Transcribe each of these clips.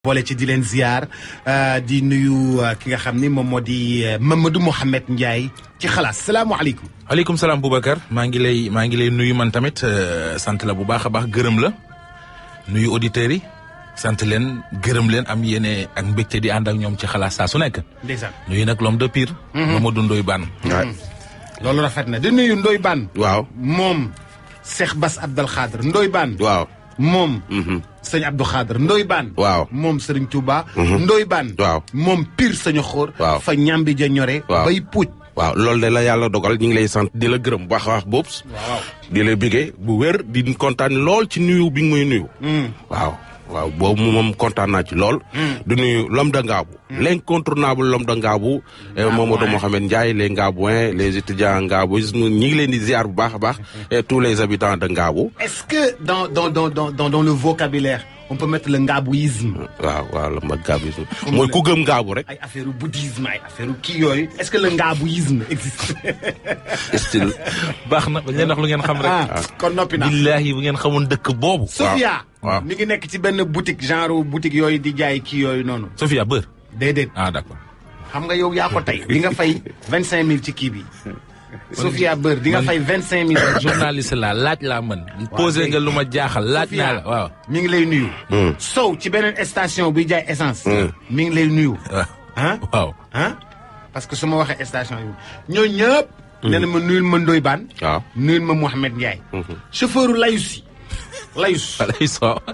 boole ci di leen ziar di nuyu ki nga xam ni moom moo di Mamadou Mouhamed Ndiaye ci xalaas salaamaaleykum. waaleykum salaam Boubacar maa ngi lay nuyu man tamit sant la bu baax a baax gërëm la nuyu auditeurs yi sant leen gërëm leen am yéene ak mbégte di ànd ak ñoom ci xalaas saa su nekk. ndeysaan nuyu nag l'homme de Pire. Mamadou Ndoye Bane. loolu rafet na di nuyu Ndoye Bane. waaw moom Cheikh Bass Abdel Khadre Ndoye Bane. waaw moom. sëñ Abdou Khadre Ndoye Bane. waaw moom Serigne Touba. Ndoye Bane. waaw moom Pire sañu xóor. waaw fa ñambi ja ñore. waaw bay puuj. waaw loolu de la yàlla dogal ñu ngi lay sant di la gërëm bu baax a baax boobu. waaw di la bégee bu wér di kontaan lool ci nuyu bi nga may nuyu. waaw boobu moom kontaan naa ci lool. di nuyu l'homme de Ngabou. l'incontournable l'homme de Ngabou. Mamadou Mouhamed Ndiaye les Ngabouins les étudiants Ngabou ñu ngi leen di ziar bu baax a baax. et tous les habitants de Ngabou. est-ce que dans le vocabulaire on peut mettre le ngabouisme. waaw le ngabouisme mooy ku gëm Ngabou rek. ay affaire bouddhisme ay affaire kii yooyu est-ce que le ngabouisme existe. style. baax na bañ leen wax lu ngeen xam rek. kon noppi naa. billaahi bu ngeen xamoon dëkk boobu. Sophia. waaw mi ngi nekk ci benn boutique genre boutique yooyu di jaay kii yooyu noonu. Sophia Beur. déedéet. D'accord. xam nga yow yaa ko tey di nga fay 25000 ci kii bi. Sophia Beur di nga fay 25000. journaliste la laaj laa mën. posé nga lu ma jaaxal laaj naa la waaw. mi ngi lay nuyu. Sow ci beneen station buy jaay essence. mi ngi lay nuyu. waaw. parce que su ma waxee station yi ñooñu ñëpp. nee na ma nuyul ma Ndoye Bane. waaw nuyul ma Mouhamed Ndiaye. chauffeur Layus yi.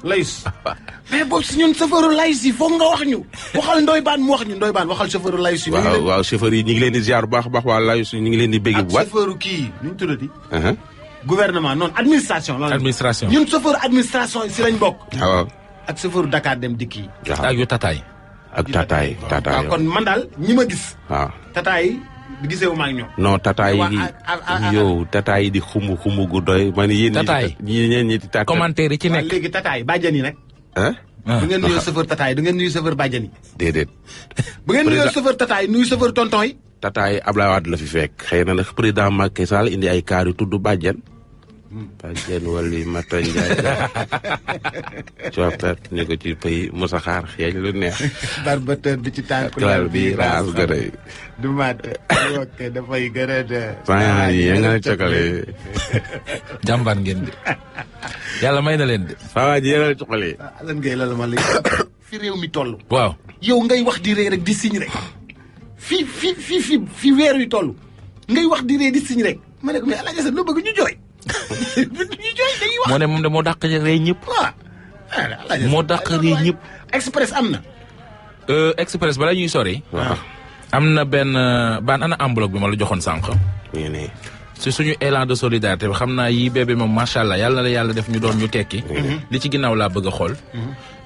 Layus. mais boobu si ñun chauffeur Layus yi foog nga wax ñu. waxal Ndoye Bane mu wax ñu Ndoye Bane waxal chauffeur Layus yi. waaw chauffeur yi ñu ngi leen di ziar bu baax a baax waa Layus ñu ngi leen di bégg bu baax. ak chauffeur kii nu ñu tuddati. gouvernement non administration. administration ñun chauffeur administration si lañ bokk. waaw ak chauffeur Dakar dem dikk yi. ak yu tataay. ak tataay waaw kon man daal ñi ma gis. waaw tataay gisee wu ma ak ñoom. non tataay yi yow tataay yi di xumb gu doy. man yéen ñi tataay commentaire yi ci nekk. léegi tataay bàjjan yi nag. du ngeen nuyoo chauffeur tataay du ngeen nuyu chauffeur bàjjan yi. déedéet. bu ngeen nuyoo chauffeur tataay nuyu chauffeur tonton yi. tataay Ablaye Wade la fi fekk xëy na nag président Macky Sall indi ay kaar yu tudd bàjjan. bàjjan wala Mata Ndiaye. coppet ni ko ci pays Moussa Xaar xeeñ lu neex. barbateur bi ci tànk lal bi raas gërëy. du mat ok dafay gën a de. saa yi nga ne cokale. jàmbaar ngeen de yàlla may na leen de. saa ji yéen a cokale. lan ngay lal ma léegi fi réew mi toll. waaw yow ngay wax di ree rek di signe rek. fi weer wi toll ngay wax di ree di signe rek ma ne ko mais Alaaji Asan loo bëgg ñu jooy. ñu jooy dañuy wax. moo ne moom de moo dàq rey ñëpp. waaw moo dàq rey ñëpp. express am na. express bala ñuy sori. waaw am na benn baan ana enveloppe bi ma la joxoon sànq. si suñu élan de solidarité bi xam naa yii bébé moom macha allah yàlla na la yàlla def ñu doon ñu tekki. li ci ginnaaw laa bëgg a xool.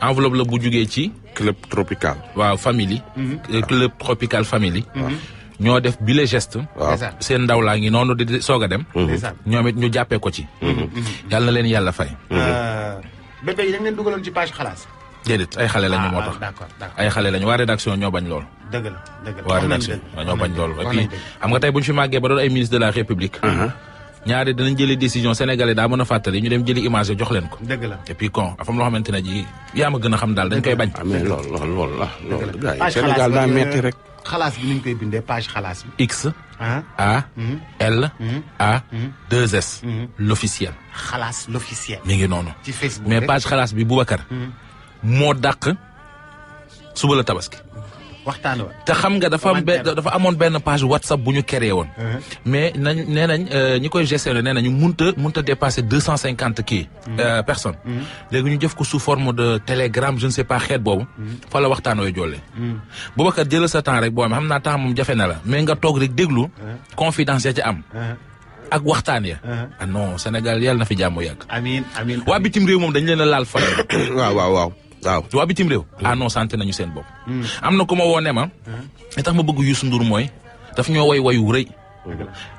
enveloppe la bu jugee ci. club tropical. waaw famille. club tropical famille. ñoo def bile geste. waaw seen ndaw laa ngi noonu di soog a dem. ñoom it ñu jàppee ko ci. yàlla na leen yàlla fay. bébé yi da ngeen dugaloon ci page xalaas. déedéet ay xale lañu moo tax. d'accord ay xale lañu waa rédaction ñoo bañ lool. dëgg la waa rédaction ñoo bañ lool. et puis xam nga tey bu ñu fi màggee ba doon ay ministre de la république. ñaari danañ jëli décision sénégalais daa mën a fàttali ñu dem jëli image jox leen ko. dëgg la et puis kon afam loo xamante ne ji yaa ma gën a xam daal dañ koy bañ. mais loolu la gars yi Sénégal daa metti rek. xalaas bi ni ñu koy bindee page xalaas bi. X. A. L. A. 2S. l'officiel. xalaas l'officiel. mi ngi noonu. ci Facebook mais page xalaas bi Boubacar. moo dàq suba la tabaski. waxtaan wa te xam nga dafa amoon benn page WhatsApp bu ñu créé woon. mais nee nañ ñi koy gestionné nee nañu munta dépasser 250 personnes. léegi ñu jëf ko sous forme de télégramme je ne sais pas xeet boobu. fa la waxtaan wooy jolle. Boubacar jëlal sa temps rek boo xam naa temps moom jafe na la mais nga toog rek déglu. confidence ya ci am. ak waxtaan ya. ah non Sénégal yàlla na fi jàmm yàgg. amiin waa bitim réew moom dañ leen a laal fan. waaw. waa bitim réew. ah non sant nañu seen bopp. am na ku ma woo ne ma. li tax ma bëgg Youssou Ndour mooy daf ñoo way wu rëy.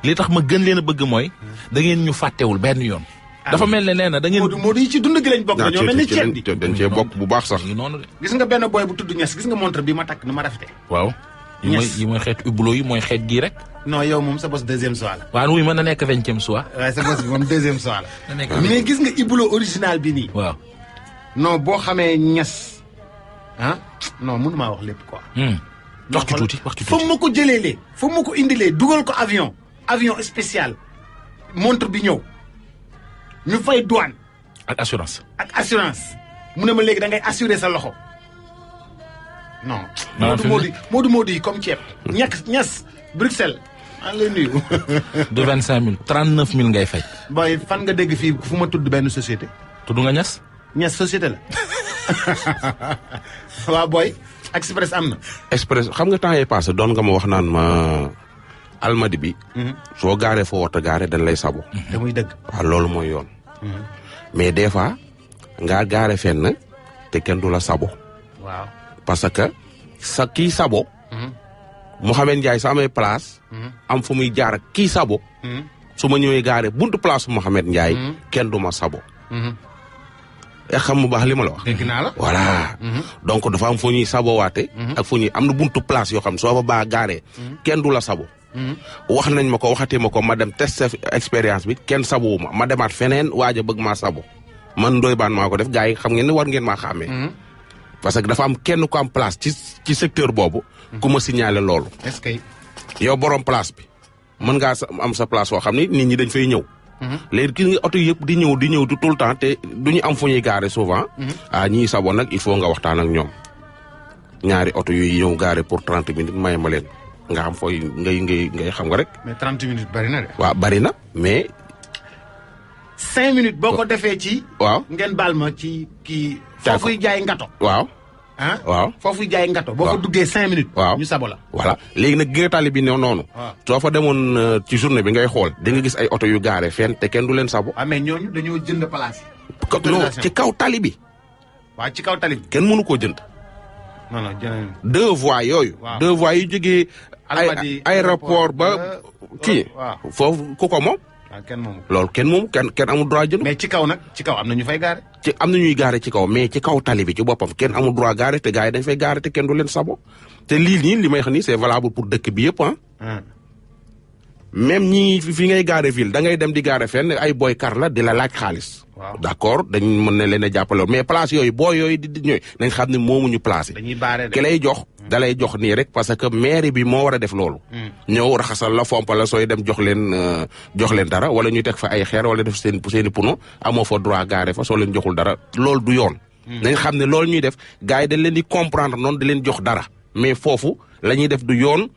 li tax ma gën leen a bëgg mooy da ngeen ñu fàttewul benn yoon. dafa mel ne nee na da ngeen. Modou yi ci dund gi lañ bokk. dañoo mel ni ceeb bi dañ cee bokk bu baax sax. noonu de. gis nga benn boy bu tudd Niass gis nga montre bi ma takk nu ma rafetee. waaw. yi mooy xeet ubbulo yi mooy xeet gii rek. non yow moom sa bos deuxième soir la. waaw wuy mën na nekk 20e soir. waaye sa bos bi moom deuxième soir la. mais gis nga ibbulo original bi nii. waaw. non boo xamee Niass non mënumaa wax lépp quoi. wax ci tuuti wax ci fa tuuti. ma ko jëlee fa ma ko indilee dugal ko avion spécial montre bi ñëw ñu fay douane ak assurance. mu ne ma léegi da ngay assurer sa loxo non. maanaam Modou yi comme ceeb. ñas Bruxelles maa ngi lay nuyu. du 25000 39000 ngay fay. booy fan nga dégg fii fu ma tudd benn société. tudd nga ñas. ñas société la waaw booy express am na. express xam nga temps yii passé doon nga ma wax naan ma almadi bi. soo gaaree foo war a gaaree dañ lay sabo. te muy dëgg. waaw loolu mooy yoon. mais des fois nga gaare fenn te kenn du la sabo. waaw parce que sa kii sabo. Mouhamed Ndiaye sa amee place. am fu muy jaar ak kii sabo. su ma ñëwee gaare buntu place Mouhamed Ndiaye. kenn du ma sabo. xam mu baax li ma la wax. dégg naa la. voilà. donc dafa am fu ñuy sabowaate. ak fu ñuy am na buntu place yoo xam soo fa baa gaaree. kenn du la sabo. wax nañ ma ko waxatee ma ko ma dem test expérience bi kenn sabowu ma demaat feneen waaj a bëgg maa sabo man Ndoye Bane maa ko def gars yi xam ngeen ne war ngeen maa xàmmee. parce que dafa am kenn ku am place ci secteur boobu. ku ma signalé loolu. est-ce que. yow borom place bi mën ngaa am sa place foo xam ni nit ñi dañ fay ñëw. léegi gis nga oto yëpp di ñëw tout le temps te du ñu am fu ñuy gaare souvent. ñii sabo nag il faut nga waxtaan ak ñoom ñaari oto yooyu ñëw gaare pour 30 minutes may ma leen nga xam fooy ngay xam nga rek. mais 30 minutes bari na de. waaw bari na mais. 5 minutes boo ko defee ci. waaw ngeen baal ma ci kii. foofuy jaay ngato. waaw. waaw foofuy jaay ngato. boo ko duggee 5 minutes. waaw ñu sabo la. voilà léegi nag géetali bi noonu. waaw soo fa demoon ci journée bi ngay xool di nga gis ay oto yu gaare fenn te kenn du leen sabo. mais ñooñu dañoo jënd place yi. non ci kaw tali bi. waaw ci kaw tali bi. kenn mënu koo jënd. non non jënd. 2 voies yooyu. waaw 2 voies yu jógee. Almadies aéroport ba kii. waaw foofu ku ko moom. waaw kenn moomu. loolu kenn moom kenn amul droit jënd. mais ci kaw nag ci kaw am na ñu fay gaare. am na ñuy gaare ci kaw mais ci kaw tali bi ci boppam kenn amul droit gaare te gars yi dañ fay gaare te kenn du leen sabo te lii li may wax nii c'est valable pour dëkk bi yëpp même ñi fi ngay gaare ville da ngay dem di gaare fenn ay boy kar la di la laaj xaalis. waaw d'accord dañ mën na leen a jàppale mais place yooyu booy yooyu di ñooy nañ xam ne moomuñu place yi. dañuy baare de. ki lay jox da lay jox nii rek parce que mairie bi moo war a def loolu. ñëw raxasal la fompa la sooy dem jox leen dara wala ñuy teg fa ay xeer wala def seen i puno amoo fa droit gaare fa soo leen joxul dara loolu du yoon. nañ xam ne loolu ñuy def gars yi dañ leen di comprendre noonu di leen jox dara mais foofu la ñuy def du yoon.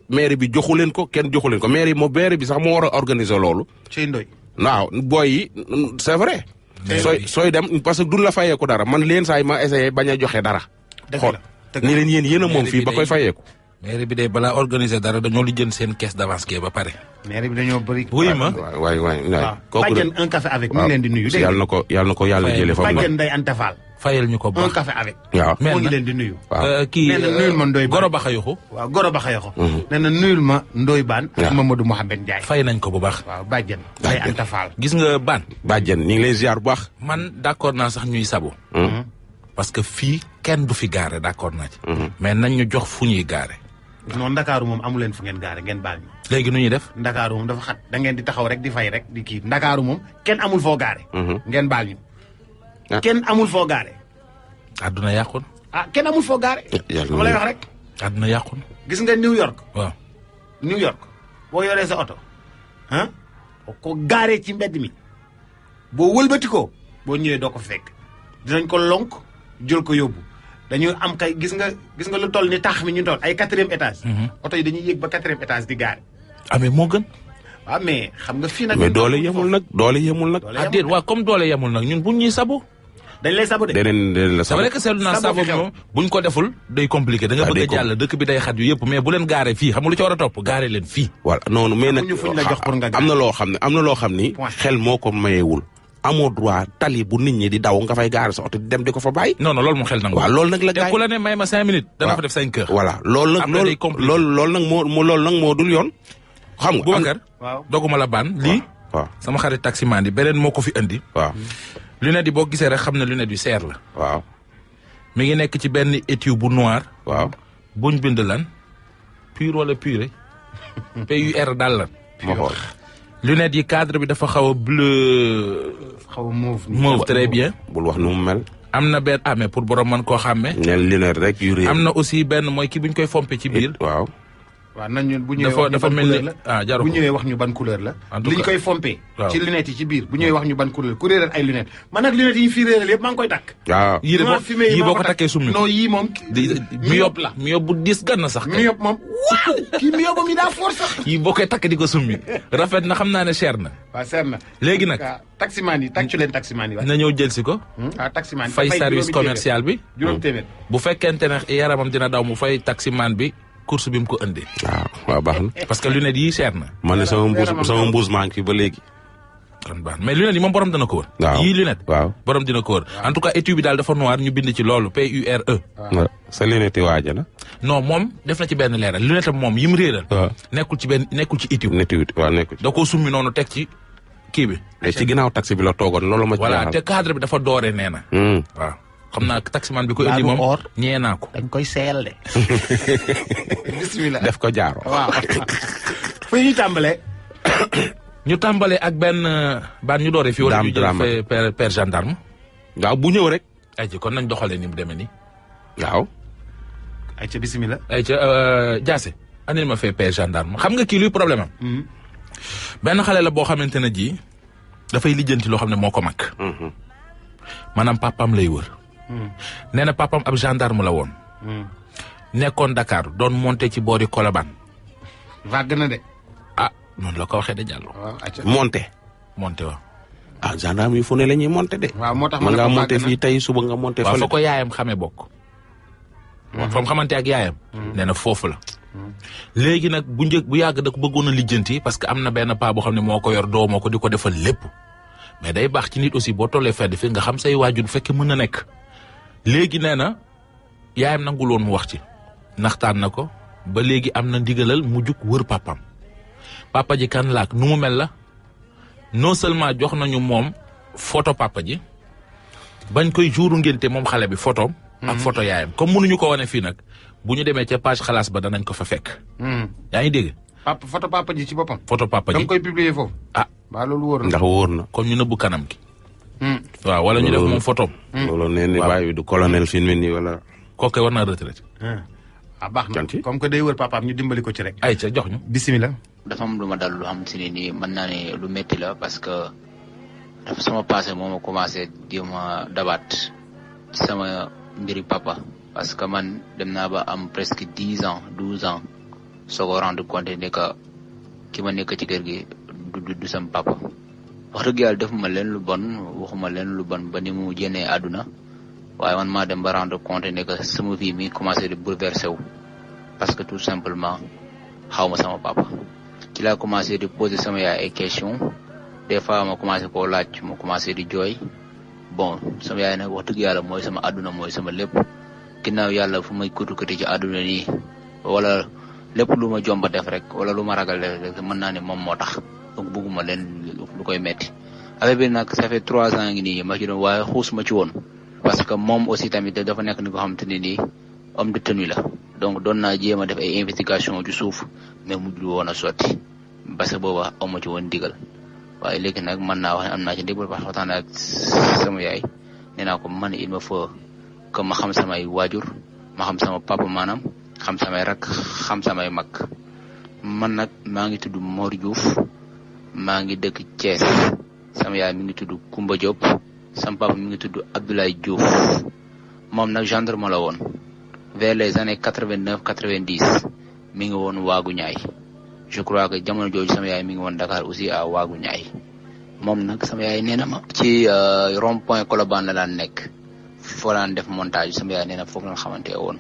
mairie bi joxu leen ko kenn joxu leen ko mairie bi sax moo war a organiser loolu. Cey Ndoye. waaw booy yi c'est vrai. sooy dem parce que duñ la fayeeku dara man leen saa yi ma essayé bañ a joxe dara. xool ni leen yéen a moom fii ba koy fayeeku. mairie bi de balaa organiser dara dañoo li jënd seen caisse d'avance ba pare. mairie bi dañoo bëri. wuy ma waay kooku Badiane un café avec. ñu leen di nuyu. yàlla na ko yàlla jëlee fa mu Badiane Ndeye Anta Fall. fayal ñu ko un café avec. waaw moo ngi leen di nuyu. waaw kii nee na nuyul ma Ndoye Bane Goro Baxayoxo. waaw Goro Baxayoxo. nee na nuyul ma Ndoye Bane. ak Mamadou Mouhamed Ndiaye. fay nañ ko bu baax. waaw Badiane Ndeye Anta Fall. gis nga Bane. Badiane ñu ngi lay ziar bu baax. man d'accord naa sax ñuy sabo. parce que fii kenn du fi gaare d'accord naa ci. mais nañ ñu jox fu ñuy gaare. non Ndakaaru moom amu leen fu ngeen gaare ngeen baal ñu. léegi nu ñuy def. Ndakaaru moom dafa xat da ngeen di taxaw rek di fay rek di kii Ndakaaru moom kenn amul foo gaare. ngeen baal ñu. kenn amul foo gaare. àdduna yàqu na. kenn amul foo gaare. dama lay wax rek. àdduna yàqu na. gis nga New York. waaw New York boo yoree sa oto ko gaaree ci mbedd mi boo wëlbati ko boo ñëwee doo ko fekk dinañ ko lonk jël ko yóbbu dañuy am kay gis nga lu toll ni tax mi ñu toll ay 4e étage. oto yi dañuy yéeg ba 4e étage di gaare. mais moo gën. waaw mais xam nga fii nag. mais doole yemul nag. déet waaw comme doole yemul nag ñun buñ ñuy sabo. dañ lay sabo de. deneen la c'est vrai que seetlu naa sabo moom buñ ko deful day compliqué da nga bëgg a jàll dëkk bi day xat yu yëpp mais bu leen gaare fii xam nga lu ci war a topp gaare leen fii. voilà noonu mais nag fuñ la jox pour nga am na loo xam ni xel moo ko mayewul amoo droit tali bu nit ñi di daw nga fay gaare sa oto di dem di ko fa bàyyi. non loolu moom xel nangu. waaw loolu nag la te ku la ne may ma 5 minutes. dana fa def 5 heures. voilà loolu nag moo dul yoon. xam nga Boubacar. waaw doguma la Bane lii. waaw sama xarit taximan yi beneen moo ko fi indi. waaw. lunette yi boo gisee rek xam ne lunette yu seer la. waaw. mi ngi nekk ci benn étui bu noir. waaw. buñ bind lan. pur wala puré. PUR daal lan. ma xool. lunette yi cadre bi dafa xaw a bleu. xaw a mauve. mauve très bien. bul wax nu mu mel. am na benn mais pour borom man koo xàmmee. neel lunette rek yu réer. am na aussi benn mooy kii bu ñu koy fompee ci biir. waaw. waaw nañ bu ñëwee dafa mel ni jaru bu ñëwee wax ñu ban couleur la. li ñu koy fompee. ci lunettes yi ci biir bu ñëwee wax ñu ban couleur ku réeral ay lunettes man nag lunettes yi ñu fi réeral yëpp maa ngi koy takk. waaw yii boo ko takkee summi. non yii moom. myope la myope bu diis gan na sax. myope moom waaw kii myope mi daa force sax. yii boo koy takk di ko summi rafet na xam naa ne cher na. waaw cher na. léegi nag taximaan yi tàccu leen taximaan yi. na ñëw jël si ko. taximaan yi fay service commercial bi. juróom téeméer. bu fekkente ne yaramam dina daw mu fay taximaan bi course bi mu ko indi. waaw baax na. parce que lunettes yi cher na. man ne sama mbuus maa ngi fi ba léegi. kon baax mais lunettes yi moom borom dana ko wër. waaw yii lunette. waaw borom dina ko wër. en tout cas étui bi daal dafa noir ñu bind ci loolu PURE. waaw sa lunette yi waaja na. non moom def na ci benn leeral lunette am moom yi mu réeral. waaw nekkul ci étui. waaw nekkul ci. da koo summi noonu teg ci kii bi. ci ginnaaw taxi bi la toogoon loolu ma. voilà te cadre bi dafa doore nee na. waaw. xam naa taximan bi ko indi moom ñee naa ko. dañ koy seel de. bismillah def ko jaaro. waaw fu ñuy tàmbalee. ñu tàmbalee ak benn baan ñu doore fii wala ñu jël père gendarme. waaw bu ñëw rek. ay ci kon nañ doxalee ni mu demee nii. waaw. ay ca bismillah. ay ca Diassé andil ma fee père gendarme xam nga kii luy problème am. benn xale la boo xamante ne ji dafay lijjanti loo xam ne moo ko mag. maanaam papaam lay wër. nee na papam ab gendarme la woon. nekkoon Dakar doon monté ci boori Colobane. vague na de. noonu la ko waxee de Diallo. monté. monté waaw. gendarme yi fu ne la ñuy monté de. waaw moo tax man ngaa monté fii tey suba nga monté. waaw fële fa ko yaayam xamee bokk. fa mu xamante ak yaayam. nee na foofu la. léegi nag bu yàgg da ko bëggoon a lijjanti parce que am na benn paa boo xam ne moo ko yor doomoo ko di ko defal lépp. mais day baax ci nit aussi boo tollee fedd fi nga xam say waajur bu fekkee mën na nekk. léegi nee na yaayam nangul woon mu wax ci naxtaan na ko ba léegi am na ndigalal mu jug wër papam papa ji kan laak nu mu mel la non seulement jox nañu moom photo papa ji bañ koy jouru ngénte moom xale bi photo ak photo yaayam comme mënuñu ko wane fii nag bu ñu demee ca page xalaas ba danañ ko fa fekk. yaa ngi dégg. photo papa ji ci boppam. photo papa ji da nga koy publier foofu. ba loolu wóor na ndax wóor na. comme ñu nëbbu kanam gi. waaw wala ñu def moom photo. loolu nee ni bàyyi bi du colonel fi mu nii wala. kooku war naa retraité. baax na comme que day wër papaam ñu dimbali ko ci rek. ay ca jox ñu. bisimilah. dafa am lu ma dal lu xam si ne nii mën naa ne lu métti la parce que dafa sama passé moo ma commencé di ma dabaat ci sama mbiri papa. parce que man dem naa ba am presque 10 ans 12 ans soo ko rendre compte ne que ki ma nekk ci kër gi du sama papa. wax dëgg yàlla defuma leen lu bon waxuma leen lu bon ba ni mu génnee àdduna waaye man maa dem ba rendre compte ne que sama vie mi commencé di bouleversé wu parce que tout simplement xaw ma sama papa. ci laa commencé di poser sama yaay ay questions des fois ma commencé koo laaj ma commencé di jooy bon sama yaay nag wax dëgg yàlla mooy sama àdduna mooy sama lépp ginnaaw yàlla fu may kutukati ci àdduna nii wala lépp lu ma jomba def rek wala lu ma ragal def rek mën naa ne moom moo tax. donc bëgguma leen lu koy metti affaire bi nag ça fait 3 ans ngi nii ma ci doon waaye xuus ma ci woon parce que moom aussi tamit dafa nekk ni ko xamante ne nii homme de tenue la donc doon naa jéem a def ay investigation ci suuf mais mujjul woon a sotti parce que booba awma ci woon digal waaye léegi nag mën naa wax ne am naa ci ndigal parce que waxtaan ak sama yaay nee naa ko man il me faut que ma xam samay waajur ma xam sama papa maanaam xam samay rak xam samay mag man nag maa ngi tudd Mor Diouf maa ngi dëkk Thiès sama yaay mi ngi tudd Koumba Diop sama papa mi ngi tudd Abdoulaye Diouf moom nag gendarme la woon vers les années 89 90 mi ngi woon Waagu Ñaay je crois que jamono jooju sama yaay mi ngi woon Dakar aussi à Waagu Ñaay moom nag sama yaay nee na ma ci rond point Colobane la daan nekk foo daan def montage sama yaay nee na foofu la xamante woon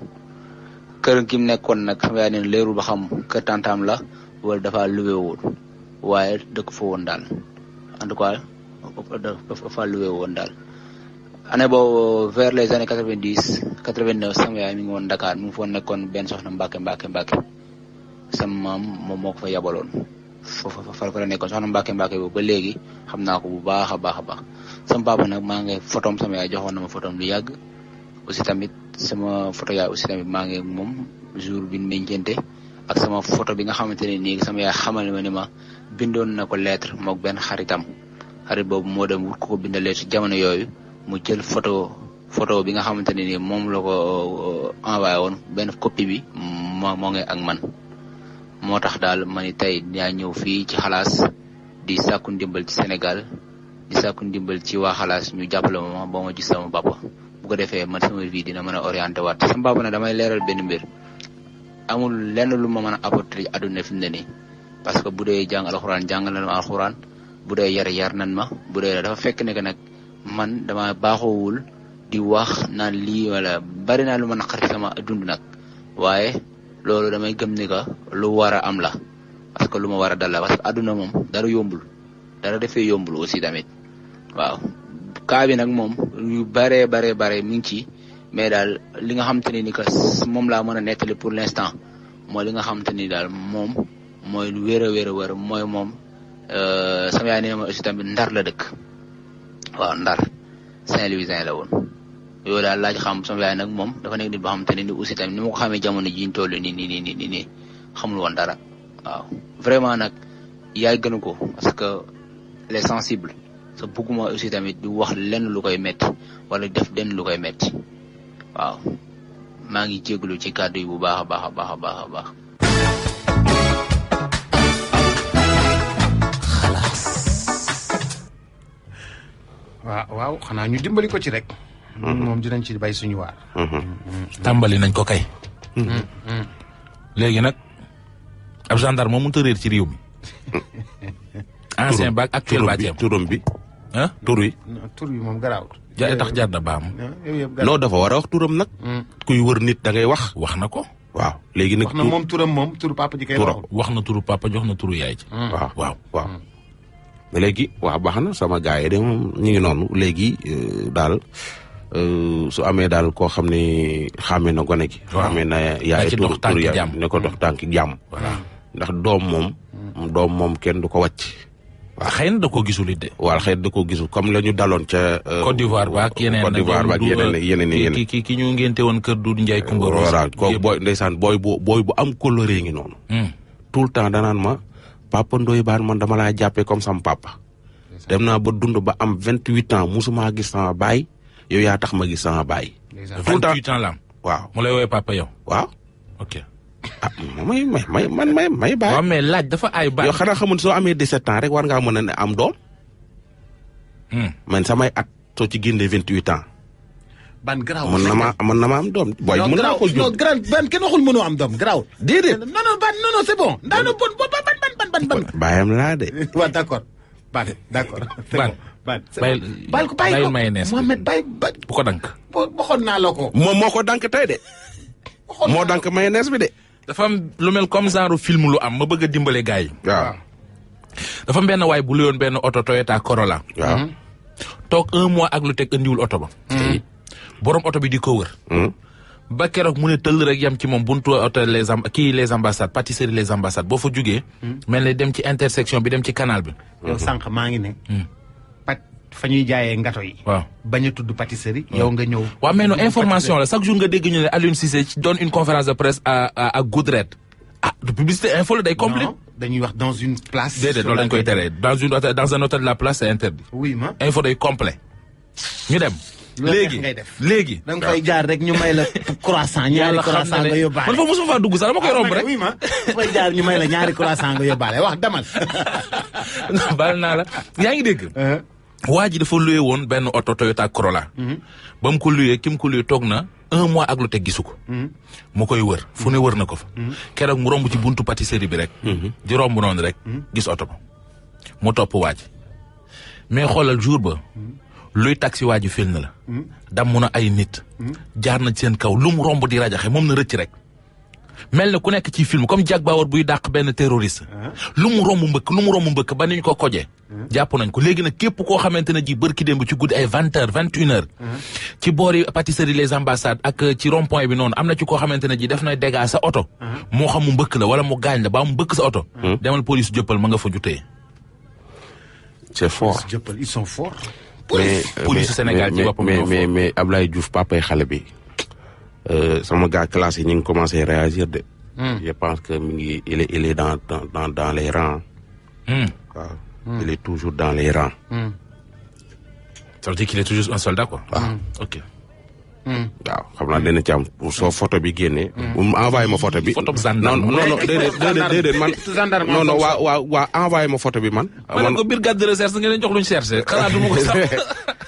kër gi mu nekkoon nag sama yaay nee na leerul ba xam kër tantaam la wala dafa luwe woon waaye dëkk fa woon daal en tout cas dafa luwe woon daal année boobu vers les années 90 89 sama yaay mi ngi woon Dakar mi ngi fa nekkoon benn soxna Mbacke sama maam moom moo ko fa yabaloon fa la nekkoon soxna Mbacke boobu ba léegi xam naa ko bu baax a baax a baax sama papa nag maa ngi photom sama yaay joxoon na ma photom lu yàgg aussi tamit sama photo yaay aussi tamit maa ngi moom jour bi ñu meññeente ak sama photo bi nga xamante ne nii sama yaay xamal ma ni ma bindoon na ko lettre mook benn xarit boobu moo dem wut ko bindal lettre jamono yooyu mu jël photo photo bi nga xamante ne ni moom la ko envoyé woon benn copie bi moo ngi ak man moo tax daal ma ni tey yaa ñëw fii ci xalaas di sàkku ndimbal ci Sénégal di sàkku ndimbal ci waa xalaas ñu jàppale ma ba ma gis sama papa bu ko defee man sama vie dina mën a orienté waat sama papa nag damay leeral benn mbir amul lenn lu ma mën a apporter àdduna fi mu ne nii parce que bu dee jàng alxuraan jàng na ma alxuraan bu dee yar nan ma bu dee dafa fekk ne que nag man dama baaxoowul di wax naan lii wala bari naa lu ma naqari sama dund nag waaye loolu damay gëm ni que lu war a am la parce que lu ma war a dal la parce que àdduna moom dara yombul dara defee yombul aussi tamit waaw kaa bi nag moom yu bare mi ngi ci mais daal li nga xamante ni que moom laa mën a nettali pour l'instant mooy li nga xamante ni daal moom mooy lu wér a mooy moom sama yaay nee ma aussi tamit Ndar la dëkk waaw Ndar Saint-Louisien la woon yooyu daal laaj xam sama yaay nag moom dafa nekk nit boo xamante ne ni aussi tamit ni ma ko xamee jamono ji ñu toll nii xamul woon dara waaw vraiment nag yaay gënu ko parce que elle est sensible sa bëgguma aussi tamit di wax lenn lu koy metti wala def lenn lu koy metti waaw maa ngi jégalu ci kàddu yi bu baax a baax. waaw xanaa ñu dimbali ko ci rek. moom dinañ ci bay suñu waar. tàmbali nañ ko kay. léegi nag ab gendarme moom mënut a réer ci réew mi. ancien bac actuel bac turam bi. ah tur yi. tur yi moom garaaw. tax jar na baam. non dafa war a wax turam nag. kuy wër nit da ngay wax. wax na ko. waaw léegi nag. wax na moom turam moom turu papa ji kay wax na turu papa jox na turu yaay ji. waaw. léegi waaw baax na sama gars yi de moom ñu ngi noonu léegi daal su amee daal koo xam ne xàmmee na gone gi. waaw xàmmee na yaay tur yaay ne ko dox tànk jàmm. voilà ndax doom moom kenn du ko wàcc. waaw xëy na da koo gisul it de. waaw xëy na da koo gisul comme la ñu daloon ca. Côte d'Ivoire ba ak yeneen Côte d'Ivoire ba ak yeneen. ki ñu ngénte woon kër Doudou Ndiaye Coumba Rose. voilà kooku booy ndeysaan booy bu am coloré ngi noonu. tout le temps danaan ma papa Ndoye Bane man dama laa jàppee comme sama papa. dem naa ba dund ba am 28 ans musuma gis sama baay yow yaa tax ma gis sama baay. tout le temps 28 ans la am. waaw mu lay woowee papa yow. waaw. ok. may baay. waaw mais laaj dafa ay baay. yow xanaa xamul soo amee 17 ans rek war ngaa mën a am doom. man samay at soo ci génnee 28 ans. ban garaaw mën na ma am doom. booy mën naa ko jur ban kenn waxul mënoo am doom garaaw. déedéet. non c'est bon. ban. baayam laa de. waaw d'accord. d'accord. bàyyi ko mayonnaise Mohamed bàyyi bu ko dank. waxoon naa la ko. moom moo ko dank tey de. moo dank mayonnaise bi de. dafa am lu mel comme genre film lu am ma bëgg a dimbale gars yi. waaw. dafa am benn waay bu luyoon benn oto Toyota Corolla. waaw. toog 1 mois ak lu teg andiwul oto ba. borom oto bi di ko wër. ba keroog mu ne tëll rek yam ci moom buntu hôtel les ambassades pâtisserie les ambassades boo fa jugee. mel ne dem ci intersection bi dem ci canal bi. yow sànq maa ngi ne. fa ñuy jaayee ngato yi. waaw bañ a tudd pâtisserie. yow nga ñëw. waaw mais non information la chaque jour nga dégg ñu ne Aliou Cissé donne une conférence de presse à Goodred. de publicité info la day complet. non dañuy wax dans une place. déedéet loolu dañ koy tere dans un hôtel de la place c'est interdit. oui ma info day complet ñu dem. léegi da nga fay jaar rek ñu may la croissant ñaari croissant nga yóbbaale. man fa mosuma faa dugg sax dama koy romb rek. oui ma fay jaar ñu may la ñaari croissant nga yóbbaale wax demal. baal naa la yaa ngi dégg. waa ji dafa loué woon benn oto Toyota Corolla. ba mu ko loué ki mu ko loué toog na 1 mois ak lu teg gisu ko. mu koy wër fu ne wër na ko fa. keroog mu romb ci buntu pâtisserie bi rek. di romb noonu rek gis oto ba mu topp waa ji mais xoolal jour ba. luy taxi waa ji fil na la. damm na ay nit. jaar na seen kaw lu mu romb di rajaxe moom na rëcc rek. mel na ku nekk ci film comme Jack Bauer buy dàq benn terroriste. lu mu romb mbëkk ba ni ñu ko kojee. jàpp nañ ko léegi nag képp koo xamante ne ji bërki démb ci guddi ay 20h 21h. ci boori pâtisserie les ambassades ak ci rond point bi noonu am na ci koo xamante ne ji def na dégâts sa oto. moo xam mu mbëkk la wala mu gaañ la ba mu mbëkk sa oto. demal police jëppal ma nga fa jutee. c'est fort. ils sont forts. police Sénégal ci boppam mais Ablaye Diouf papay xale bi sama gars classe yi ñu ngi commencé réagir de. je pense que mi ngi il est dans les rangs. waaw il est toujours dans les rangs. ça veut dire qu'il est toujours un soldat quoi. waaw ok. waaw xam naa dina ci am soo photo bi génnee. mu envoyé ma photo bi. photo gendarme non déedéet man. gendarme non waa envoyé ma photo bi man. ma ne ko brigade de recherche ngeen jox luñ cherché xanaa du ma ko sax.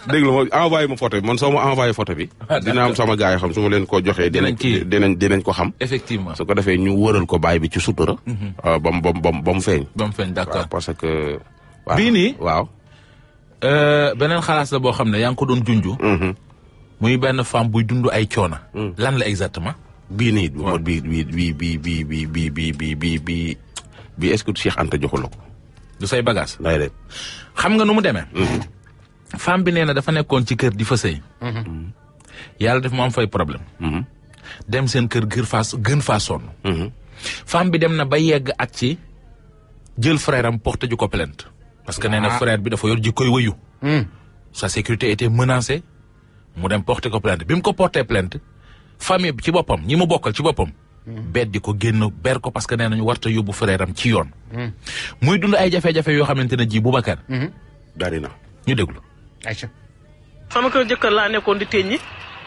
dégg nga ma envoyé ma photo bi man soo ma envoyé photo bi. dina am sama gars yi xam su ma leen ko joxee. dinañ ko xam. effectivement su ko defee ñu wëral ko bàyyi bi ci sutura. ba mu feeñ. ba mu feeñ d'accord parce que. waaw bii nii waaw. beneen xalaas la boo xam ne yaa ngi ko doon junju. muy benn femme buy dund ay coona. lan la exactement. bii nii bi est-ce que Cheikh Anta joxu la ko. du say bagage. lay de. xam nga nu mu demee. femme bi nee na dafa nekkoon ci kër di fa sëy. yàlla def mu am fay problème. dem seen kër gën faa sonn. femme bi dem na ba yegg ak ci jël frère am porté ju ko plainte. parce que nee na frère bi dafa yor ji koy wëyu. sa sécurité était menacée. mu dem porté ko plainte bi mu ko porté plainte famille bi ci boppam ñi mu bokkal ci boppam. beddi ko génn ber ko parce que nee nañu warta yóbbu frère am ci yoon. muy dund ay jafe-jafe yoo xamante ne ji Boubacar. dari na ñu déglu. ayca. sama kër jëkkër laa nekkoon di teññi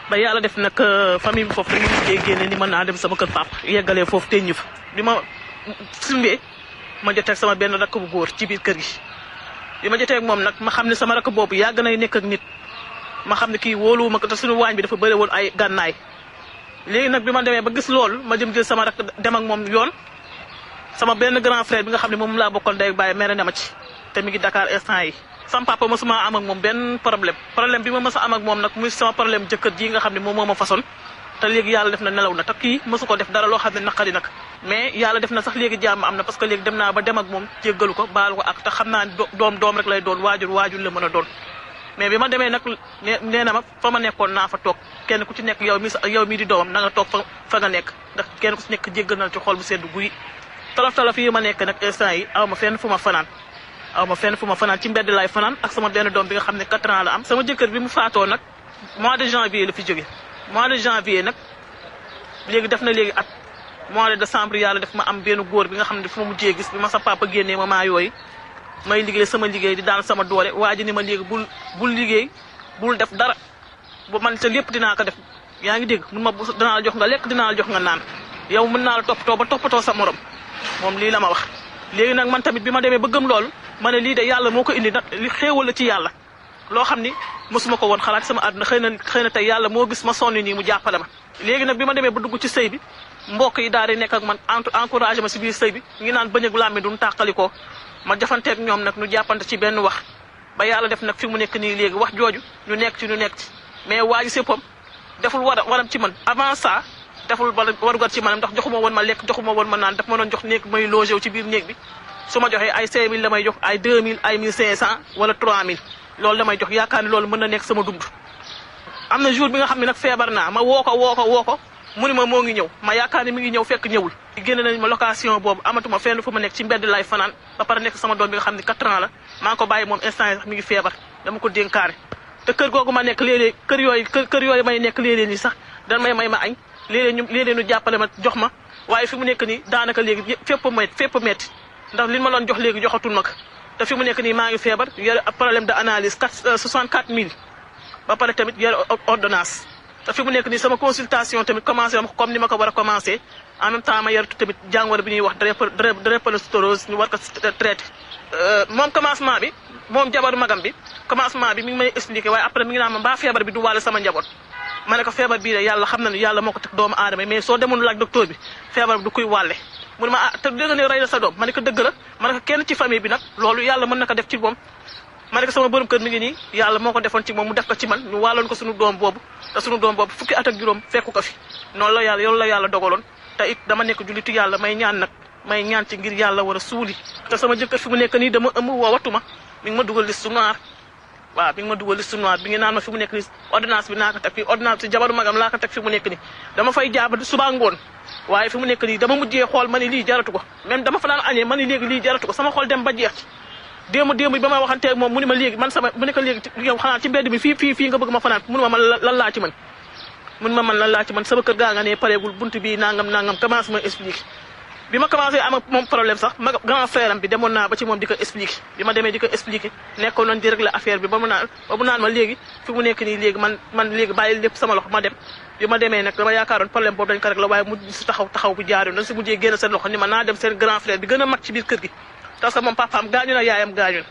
ba yàlla def nag famille bi foofu dañu mujjee génne ni mën naa dem sama kër papa yeggalee foofu teññi fa bi ma simbee ma jotee ak sama benn rakk bu góor ci biir kër gi. bi ma jotee ak moom nag ma xam ne sama rakk boobu yàgg nay nekk ak nit. ma xam ne kii wóoluwuma ko te suñu waañ bi dafa bëri woon ay gànnaay léegi nag bi ma demee ba gis loolu ma jëm jël sama rak dem ak moom yoon sama benn grand frère bi nga xam ne moom laa bokkal day bàyyi mere na ma ci te mi ngi Dakar instant yi sama papa mosuma am ak moom benn problème bi ma mës a am ak moom nag muy sama problème jëkkër ji nga xam ne moom moo ma façon te léegi yàlla def na nelaw na te kii mësu ko def dara loo xam ne naqari nag mais yàlla def na sax léegi jàmm am na parce que léegi dem naa ba dem ak moom jéggalu ko baalu ko ak te xam naa doom rek lay doon waajur la mën a doon mais bi ma demee nag nee na ma fa ma nekkoon naa fa toog kenn ku ci nekk yow mi di doomam na nga toog fa nga nekk ndax kenn ku ci nekk jéggal na ci xol bu sedd guy tolof yi ma nekk nag instant yi aw ma fenn fu ma fanaan ci mbedd laay fanaan ak sama benn doom bi nga xam ne 4 ans la am sama jëkkër bi mu faatoo nag mois de janvier la fi jóge mois de janvier nag léegi def na léegi at mois de décembre yàlla def ma am benn góor bi nga xam ne fu ma mujjee gis bi ma sa papa génnee ma maa yooyu may liggéey sama liggéey di daan sama doole waa ji ni ma léegi bul liggéey bul def dara bu man te lépp dinaa ko def yaa ngi dégg mun ma dinaa la jox nga lekk dinaa la jox nga naan yow mën naa la toppatoo ba toppatoo sa morom moom lii la ma wax. léegi nag man tamit bi ma demee ba gëm loolu ma ne lii de yàlla moo ko indi nag li xéewal la ci yàlla loo xam ni mosuma ko woon xalaat sama àdduna xëy na tey yàlla moo gis ma sonn nii mu jàppale ma. léegi nag bi ma demee ba dugg ci sëy bi mbokk yi daal di nekk ak man encouragé ma si biir sëy bi ngi naan bëñ ak làmmiñ duñ tàqalikoo ma jafanteeg ñoom nag ñu jàppante ci benn wax ba yàlla def nag fi mu nekk nii léegi wax jooju ñu nekk ci mais waa ji séppam deful waram ci man avant ça deful warugar ci manam ndax joxuma woon ma lekk joxuma woon ma naan daf ma doon jox néeg may logé wu ci biir néeg bi su ma joxee ay 5000 la may jox ay 2000 ay 1500 wala 3000 loolu la may jox yaakaar ni loolu mën na nekk sama dund. am na jour bi nga xam ne nag feebar naa ma woo ko mu ni ma moo ngi ñëw ma yaakaar ni mi ngi ñëw fekk ñëwul. génne nañ ma location boobu amatuma fenn fu ma nekk ci mbedd lay fanaan ba pare nekk sama doom bi nga xam ne 4 ans la maa ngi ko bàyyi moom instant yi sax mi ngi feebar dama ko dénkaane. te kër googu ma nekk léeg-léeg kër yooyu may nekk léeg-léeg nii sax dan may ma añ léeg-léeg ñu jàppale ma jox ma waaye fi mu nekk nii daanaka léegi fépp metti ndax li ma doon jox léegi joxatul ma ko te fi mu nekk nii maa ngi feebar yore problème de analyse 64000 ba pare tamit yore ordonnance te fi mu nekk nii sama consultation tamit commencé am comme ni ma ko war a commencé en même temps ma yor tamit jàngoro bi ñuy wax drépanocytose ñu war ko traité. moom commencement bi moom jabaru magam bi commencement bi mi ngi may expliqué waaye après mi ngi naan ma mbaa feebar bi du wàll sama njaboot ma ne ko feebar bii de yàlla xam na ne yàlla moo ko teg doomu aadama mais soo demoon laaj docteur bi feebar bi du kuy wàlle mu ne ma ah te dégg nga ne rey la sa doom ma ne ko dëgg la ma ne ko kenn ci famille bi nag loolu yàlla mën na ko def ci moom ma ne ko sama borom kër mi ngi nii yàlla moo ko defoon ci moom mu def ko ci man ñu wàlloon ko suñu doom boobu te suñu doom boobu fukki at ak juróom fekku ko fi noonu la yàlla yow la yàlla dogaloon te it dama nekk jullitu yàlla may ñaan ci ngir yàlla war a suuli te sama jëkkër fi mu nekk nii dama ëmb woowatuma mi ngi ma dugal liste noire waaw mi ngi ma dugal liste noire bi ngi naan ma fi mu nekk nii ordonnance bi naa ko teg fii ordonnance bi jabaru magam laa ko teg fi mu nekk nii dama fay jaaba suba ngoon waaye fi mu nekk nii dama mujjee xool ma ni lii jaratu ko même dama fa daan añee ma ni léegi lii jaratu ko sama xool dem ba jeex ci démb bi ba ma waxantee moom mu ni ma léegi man sama mu nekk léegi yow xanaa ci mbedd mi fii nga bëgg ma fanaan mu ne ma man lan laa ci man sama kër gaa nga ne pareegul bunt bi nangam commence ma expliqué bi ma commencé am ak moom problème sax ma grand frère am bi demoon naa ba ci moom di ko expliquer bi ma demee di ko expliquer nekkoon nañ di régler affaire bi ba mu naan ma léegi fi mu nekk nii léegi man léegi bàyyi lépp sama loxo ma dem bi ma demee nag dama yaakaaroon problème boobu dañ ko régler waaye mujj si taxaw bu jaar yoon dañ si mujjee génn seen loxo ni ma naa dem seen grand frère bi gën a mag ci biir kër gi parce que moom papaam gaañu na yaayam gaañu na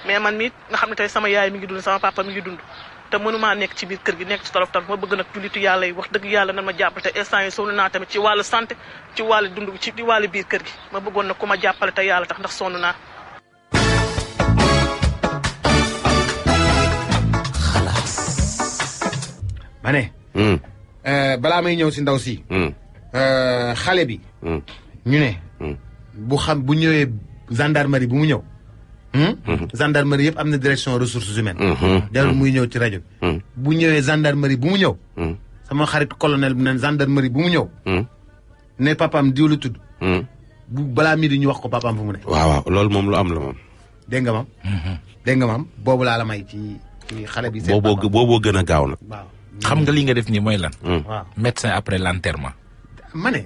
mais man mii nga xam ne tey sama yaay mi ngi dund sama papa mi ngi dund te mënumaa nekk ci biir kër gi nekk ci tolof tolof ma bëgg nag jullitu yàlla yi wax dëgg yàlla nan ma jàppale te instant yi sonn naa tamit ci wàllu santé ci wàllu dund ci wàllu biir kër gi ma bëggoon nag ku ma jàppale te yàlla tax ndax sonn naa. ma ne. balaa may ñëw si ndaw si. xale bi. ñu ne. bu ñëwee gendarmerie bu mu ñëw. gendarmerie yëpp am na direction ressources humaines. jarul muy ñëw ci rajo bi. bu ñëwee gendarmerie bu mu ñëw. sama xarit colonel bi ne gendarmerie bu mu ñëw. ne papaam diw la tudd. bu balaa mii di ñu wax ko papaam fu mu ne. waaw loolu moom lu am la moom. dégg nga maam. dégg nga maam boobu laa la may ci xale bi. seen papa booboo gën a gaaw nag. waaw xam nga li nga def nii mooy lan. waaw médecin après l'enterrement. ma ne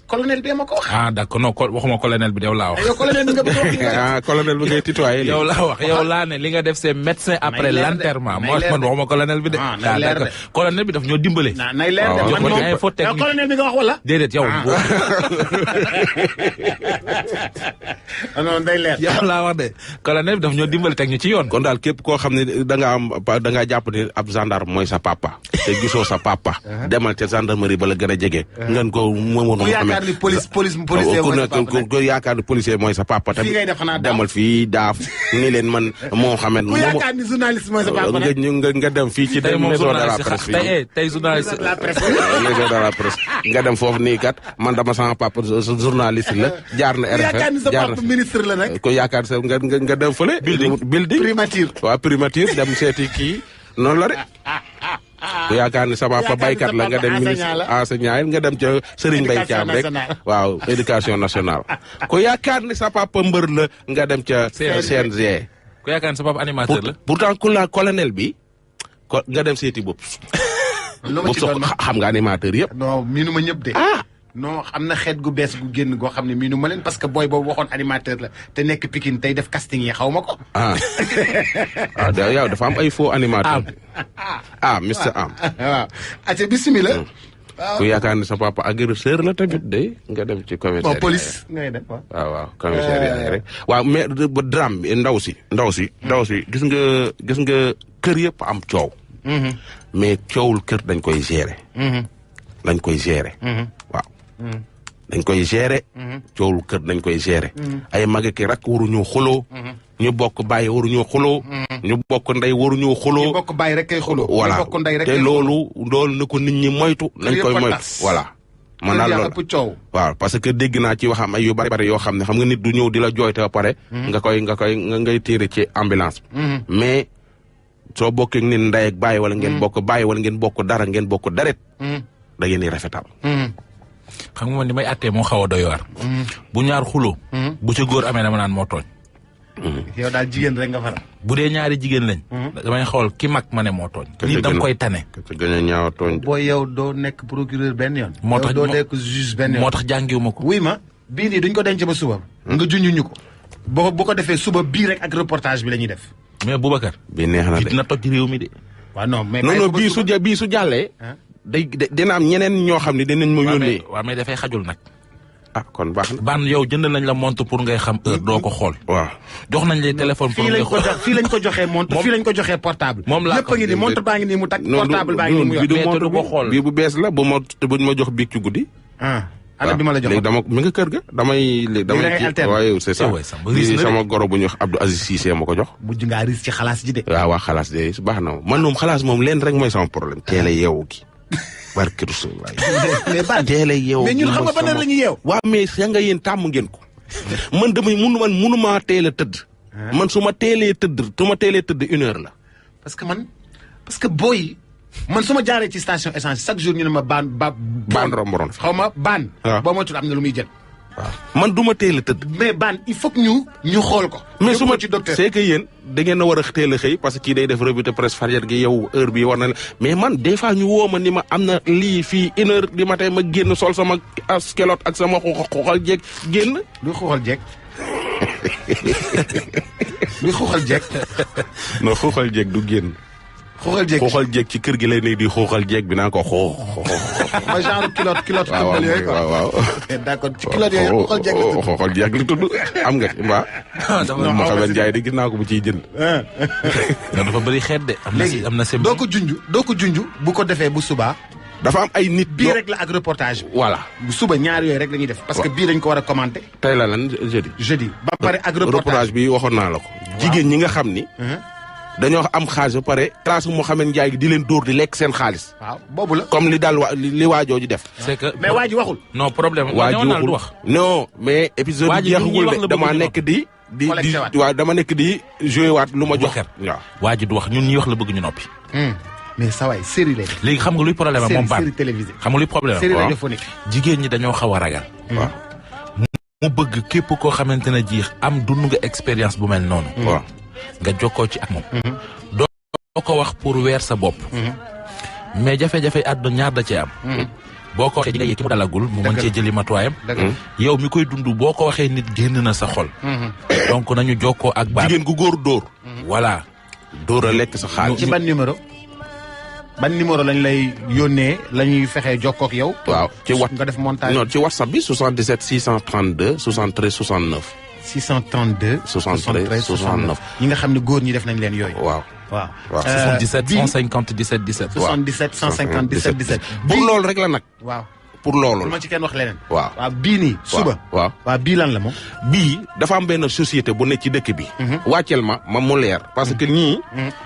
colonel bi ma ko wax. ah d'accord non waxuma colonel bi yow laa wax. yow colonel bi nga bëgg wax. ah colonel bi ngay tutoyer yow laa wax yow laa ne li nga def c'est médecin après l'enterrement moo man waxuma colonel bi de. nay leer de colonel bi daf ñoo dimbale. nay leer de man moom yow colonel bi nga wax wala. déedéet yow. non day leer. yow laa wax de colonel bi daf ñoo dimbale teg ñu ci yoon. kon daal képp koo xam ne da ngaa jàpp ne ab gendarme mooy sa papa. te gisoo sa papa. demal ca gendarmerie ba la gën a jege. ngeen ko moomoon. ku yaakaar ni policier mooy sa papa ku yaakaar ni policier mooy sa papa tamit. fii ngay def xanaa demal fii daaf ni leen man moo xamee. ku yaakaar ni journaliste mooy sa papa nag. nga dem fii ci maison de la presse fii. tey journaliste la presse. maison de la presse nga dem foofu nii kat man dama sama papa journaliste la jaar na RFM. ku yaakaar ni sa papa ministre la nag. ku yaakaar sa nga dem fële. building primature. waaw primature dem seeti kii noonu la de. ku yaakaar ni sa papa baykat la nga dem ministre enseignant nga dem ca Serigne Mbaye Thiam rek waaw éducation nationale. ku yaakaar ni sa papa mbër la nga dem ca CNG. ku yaakaar ni sa papa animateur la. pourtant ku la colonel bi nga dem seeti bopp. lu ma ci doon xam nga animateur yëpp. non miinu ma ñëpp de. non am na xeet gu bees gu génn goo xam ne miinu ma leen parce que booy boobu waxoon animateur la te nekk Pikine tey def casting yi xaw ma ko. yow dafa am ay faux animateur. Mr Am. waaw ati bismillah. ku yaakaar ni sa papa agresseur la tamit de nga dem ci commissariat. police ngay def waaw commissariat rek. waaw mais drame bi ndaw si gis nga kër yëpp am coow. mais coowul kër dañ koy gérer. waaw. dañ koy gérer. coowul kër dañ koy gérer. ay mag ki rak waruñu xuloo. ñu bokk bàyyi waruñu xuloo. ñu bokk ndey waruñu xuloo. ñu bokk bàyyi rek kay xuloo. voilà ñu bokk ndey rek te loolu na ko nit ñi moytu. nañ koy moytu voilà. man daal loolu coow. waaw parce que dégg naa ci waxam ay yu bari yoo xam ne xam nga nit du ñëw di la jooyte ba pare. ngay téere ci ambulance. mais soo bokkee nit ndey ak bàyyi wala ngeen bokk bàyyi wala ngeen bokk dara ngeen bokk daret. da ngeen di rafetal. xam nga man li may attee moo xaw a doy waar. bu ñaar xuloo. bu ci góor amee dama naan moo tooñ. yow daal jigéen rek nga faral. bu dee ñaari jigéen lañ. damay xool ki mag ma ne moo tooñ. lii da nga koy tane. te gën a ñaaw tooñ. booy yow doo nekk procureur benn yoon. moo tax doo nekk juge benn yoon. moo tax jàngiwu ma ko. wuy ma bii nii duñ ko denc ba suba. nga junjuñu ko. bu ko defee suba bii rek ak reportage bi la ñuy def. mais Boubacar. bi neex na de dina toj réew mi de. waaw non mais. non bii su jàllee. dina am ñeneen ñoo xam ne dinañ ma yónnee. waaw mais dafay xajul nag. kon baax na. ban yow jënd nañ la montre pour ngay xam heure doo ko xool. waaw jox nañ lay téléphone pour ngay xool. fii lañ ko joxee montre fii lañ ko joxee portable. moom laa ko lépp a ngi nii montre baa ngi nii mu takk portable baa ngi nii mu yor. mais te du ko xool bii bu bees la buñ ma jox biig ci guddi. ana bi ma la jox léegi mi nga kër ga damay waaye c'est ça lii sama goro bu ñu wax Abdou Aziz Cissé ma ko jox. mujj ngaa ris ci xalaas ji de. waaw xalaas de baax na man moom xalaas moom leen rek mooy sama problème teel a yeewu gi. barke Rasulullah. mais ban teel a yeewu. mais ñun xam nga ban heure la ñuy yeew. waaw mais sa nga yéen tàmm ngeen ko. man mënumaa teel a tëdd. man su ma teelee tëdd 1 heure la. parce que booy. man su ma jaaree ci station essence chaque jour ñu ne ma baan romb xaw ma baan. waaw boo moytuwul am na lu muy jël. man du ma teel a tëdd. mais ban il faut que ñu xool ko. mais su ma ci docteur c'est que yéen da ngeen a war a teel a xëy parce que kii day def revue de presse fajar gi yow heure bi war na la mais man des fois ñu woo ma ni ma am na lii fii 1h du matin ma génn sol sama askelot ak sama xoxal jeeg génn. luy xoxal jeeg luy xoxal jeeg. non xoxal jeeg du génn. xoxal jeeg ci kër gi lay ne di xoxal jeeg bi naa ko xoox. ma genre culotte waaw yooyu quoi. waaw. d'accord ci culotte yooyu xoxal jeeg la tudd. xoxal jeeg li tudd am nga ci mbaa. dafa ma xamal jaay di gis naa ko bu ciy jënd. dafa bëri xeet de. am na doo ko junj bu ko defee bu subaa. dafa am ay nit. bii rek la ak reportage bi. voilà bu suba ñaar yooyu rek la ñuy def. parce que bii dañ ko war a commenter. tey la lan jeudi. ba pare ak reportage bi waxoon naa la ko. jigéen ñi nga xam ni. dañoo am xaalis ba pare classe Mouhamed Ndiaye gi di leen dóor di lekk seen xaalis. waaw boobu la. comme li daal li waajoo ji def. c'est que mais waa ji waxul. non problème waa ji waxul non mais épisode bi jeexagul de dama nekk di waaw dama nekk di joué waat lu ma jox. waaw waa ji du wax ñun ñi wax la bëgg ñu noppi. mais saa waay série lay. léegi xam nga luy problème am moom baan série télévisée. xam nga luy problème série radiophonique. jigéen ñi dañoo xaw a ragal. waaw mu bëgg képp koo xamante ne ji am dund nga expérience bu mel noonu. waaw nga jokkoo ci ak moom. doo ko wax pour weer sa bopp. mais jafe-jafe àdduna ñaar da cee am. boo ko waxee di nga yëg ki mu dalagul mu mën cee jëli matuwaayam. yow mi koy dund boo ko waxee nit génn na sa xol. donc nañu jokkoo ak baat. jigéen gu góor dóor. voilà. dóor a lekk sa xaalis. ci ban numéro lañ lay yónnee la ñuy fexee jokkoo ak yow. waaw ci nga def montage. non ci WhatsApp bi 77 632 73 69. 632. 73 69. ñi nga xam ne góor ñi def nañ leen yooyu. waaw. 77 150 17 17. 77 150 17 17. pour loolu rek la nag. waaw pour loolu la. ma ci kenn wax leneen. waaw bii nii. suba waaw bii lan la moom. bii dafa am benn société bu nekk ci dëkk bi. wàcceel ma mu leer. parce que ñii.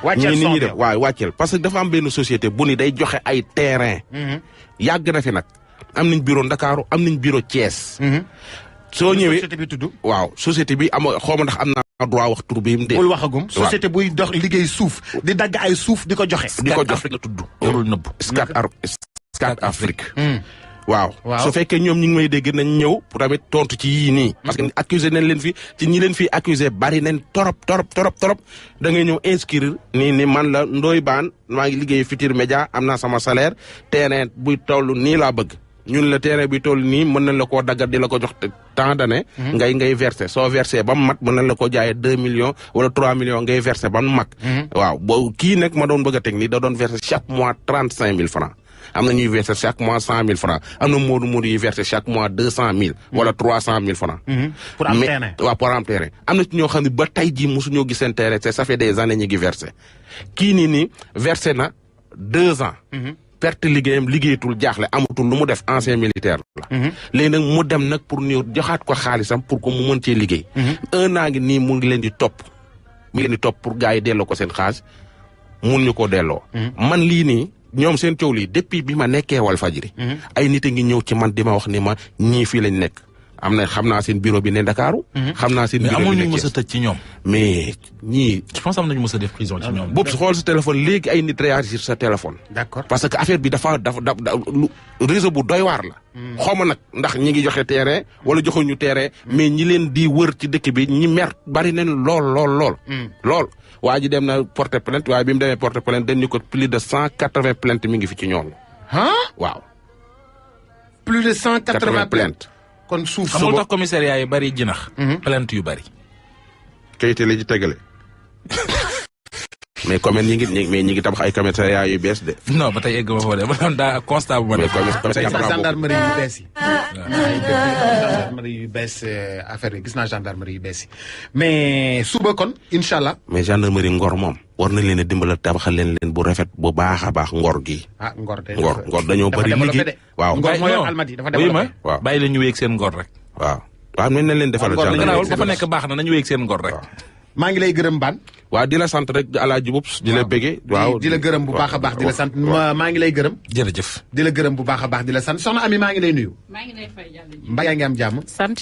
wàcceel ñii def waaw wàcceel parce que dafa am benn société bu ni day joxe ay terrain. yàgg na fi nag am nañ bureau Ndakaaru am nañ bureau Thiès. soo ñëwee société bi tudd. waaw société bi xaw ma ndax am naa droit wax tur bi mu dee. bul waxagum société buy dox liggéey suuf di dagg ay suuf di ko joxe. di ko joxe la tudd. warul nëbb. Scat Afrique. waaw su fekkee ñoom ñi ngi may dégg nañ ñëw pour tamit tontu ci yii nii. parce que accusé nañ leen fi ci ñi leen fi accusé bari nañ torop da ngay ñëw inscrire ni man la Ndoye Bane maa ngi liggéey Futurs Médias am naa sama salaire terrain buy toll nii laa bëgg. ñun la terrain bi toll nii mën nañ la koo daggat di la ko jox temps d'année. ngay verser soo verser ba mu mat mën nañ la ko jaayee 2 millions wala 3 millions ngay verser ba mu mag. waaw boo kii nag ma doon bëgg a teg nii da doon verser chaque mois 35 000 francs. am na ñuy verser chaque mois 100 000 francs am na moodu yuy verser chaque mois 200 000 wala 300 000 francs. pour am terrain waaw pour am terrain. am na ci ñoo xam ne ba tey jii mosuñoo gis seen terrain ça fait des années ñu ngi verser kii nii verser na 2 ans. perte liggéeyam liggéeyatul jaaxle amatul lu mu def ancien militaire la. léegi nag mu dem nag pour ñu joxaat ko xaalisam pour que mu mën cee liggéey. 1 an ngi nii mu ngi leen di topp. pour gars yi delloo ko seen xaalis mun ñu ko delloo. man lii nii ñoom seen coow lii depuis bi ma nekkee Walfadjri. ay nit a ngi ñëw ci man di ma wax ni ma ñii fii lañ nekk. xam naa seen bureau bi ne Ndakaaru. xam naa seen bureau bi ne mais amul ñu mës a tëj ci ñoom. mais ñii. je pense am nañu mës a def prison ci ñoom. boobu xool sa téléphone léegi ay nit réagir sa téléphone. d'accord parce que affaire bi dafa réseau bu doy waar la. xaw ma nag ndax ñi ngi joxe terrain wala joxuñu terrain. mais ñi leen di wër ci dëkk bi ñi mer bari nañ lool. waa ji dem na porter plainte waaye bi mu demee porter plainte dañ ñu ko plus de 180 plainte mi ngi fi ci ñoom. waaw. plus de 180 plainte. kon suuf xam nga tax commissariat yi bari jinax. plainte yu bari. kayite la ci tegale. mais commune ñi ngi tabax ay commissariat yu bees de. non ba tey egg ma fa de ba doon daa constat bu ma def. gendarmerie yu bees yi. gendarmerie yu bees affaire yi gis naa gendarmerie yu bees yi mais suba kon incha allah. mais gendarmerie Ngor moom. war nañ leen a dimbala tabaxal leen bu rafet bu baax a baax Ngor gi. Ngor dañoo bari liggéey. waaw Ngor mooy Almadi dafa développé. waaw bàyyi la ñu wéeg seen Ngor rek. waaw nañ leen defal. Ngor dafa nekk baax na nañu wéeg seen Ngor rek. maa ngi lay gërëm Bane. waaw di la sant rek Alaaji Bubs di la bëggee. waaw di la gërëm bu baax a baax di la sant maa ngi lay gërëm. jërëjëf. di la gërëm bu baax a baax di la sant soxna Ami maa ngi lay nuyu. maa ngi lay fay jàll ji. mbaa yaa ngi am jàmm. sant